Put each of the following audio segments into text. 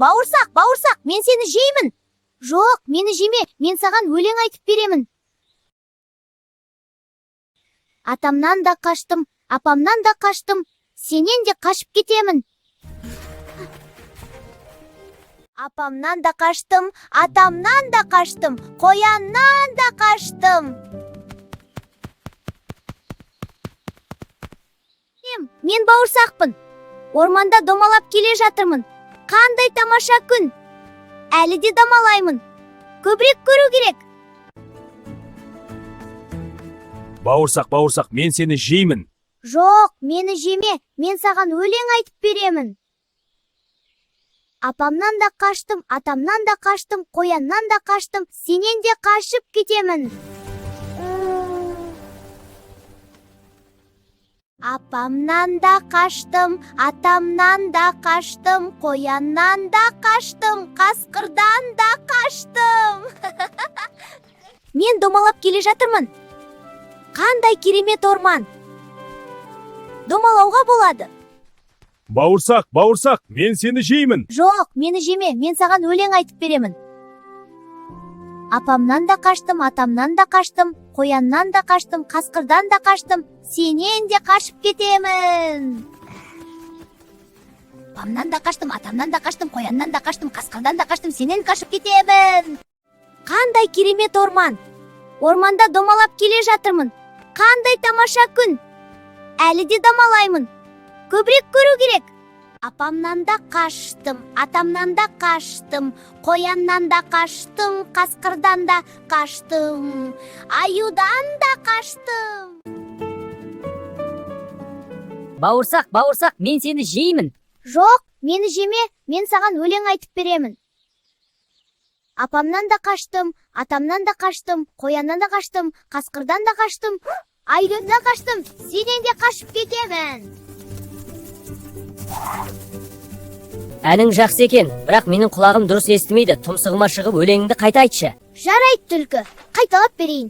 Бауырсақ, бауырсақ, мен сені жеймін. Жоқ, мені жеме, мен саған өлең айтып беремін. Атамнан да қаштым, апамнан да қаштым, сенен де қашып кетемін. Апамнан да қаштым, атамнан да қаштым, қояннан да қаштым. Мен бауырсақпын. Орманда домалап келе жатырмын. Қандай тамаша күн! Әлі де домалаймын. Көбірек көру керек. Бауырсақ, бауырсақ, мен сені жеймін. Жоқ, мені жеме, мен саған өлең айтып беремін. Апамнан да қаштым, атамнан да қаштым, қояннан да қаштым, сенен де қашып кетемін. Апамнан да қаштым, атамнан да қаштым, қояннан да қаштым, қасқырдан да қаштым. Мен домалап келе жатырмын. Қандай керемет орман! Домалауға болады. Бауырсақ, бауырсақ, мен сені жеймін. Жоқ, мені жеме, мен саған өлең айтып беремін. Апамнан да қаштым, атамнан да қаштым, қояннан да қаштым, қасқырдан да қаштым, сенен де қашып кетемін. Апамнан да қаштым, атамнан да қаштым, қояннан да қаштым, қасқырдан да қаштым, сенен қашып кетемін. Қандай керемет орман! Орманда домалап келе жатырмын. Қандай тамаша күн! Әлі де домалаймын. Көбірек көру керек. Апамнан да қаштым, атамнан да қаштым, қояннан да қаштым, қасқырдан да қаштым, аюдан да қаштым. Бауырсақ, бауырсақ, мен сені жеймін. Жоқ, мені жеме, мен саған өлең айтып беремін. Апамнан да қаштым, атамнан да қаштым, қояннан да қаштым, қасқырдан да қаштым, аюдан да қаштым, сенен де қашып кетемін. Әнің жақсы екен, бірақ менің құлағым дұрыс естімейді. Тұмсығыма шығып өлеңіңді қайта айтшы. Жарайды, түлкі, қайталап берейін.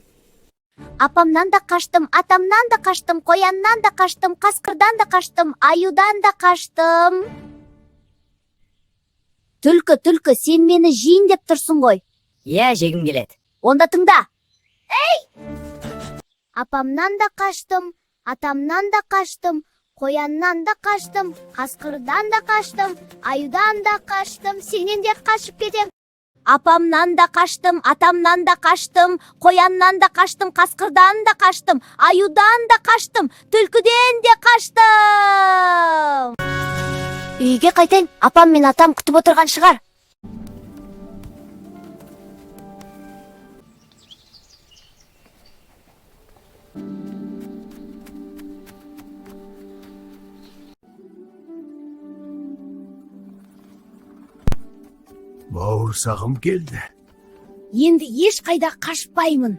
Апамнан да қаштым, атамнан да қаштым, қояннан да қаштым, қасқырдан да қаштым, аюдан да қаштым. Түлкі, түлкі, сен мені жейін деп тұрсың ғой. Иә, жегім келеді. Онда тыңда. Ей! Апамнан да қаштым, атамнан да қаштым, қояннан да қаштым, қасқырдан да қаштым, аюдан да қаштым, сенен де қашып кетем. Апамнан да қаштым, атамнан да қаштым, қояннан да қаштым, қасқырдан да қаштым, аюдан да қаштым, түлкіден де қаштым. Үйге қайтайын, апам мен атам күтіп отырған шығар. Бауырсағым келді. Енді ешқайда қашпаймын.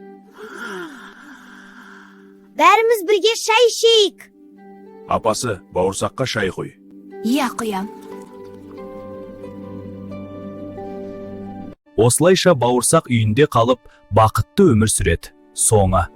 Бәріміз бірге шай ішейік. Апасы, бауырсаққа шай құй. Иә, құям. Осылайша бауырсақ үйінде қалып, бақытты өмір сүреді. Соңы.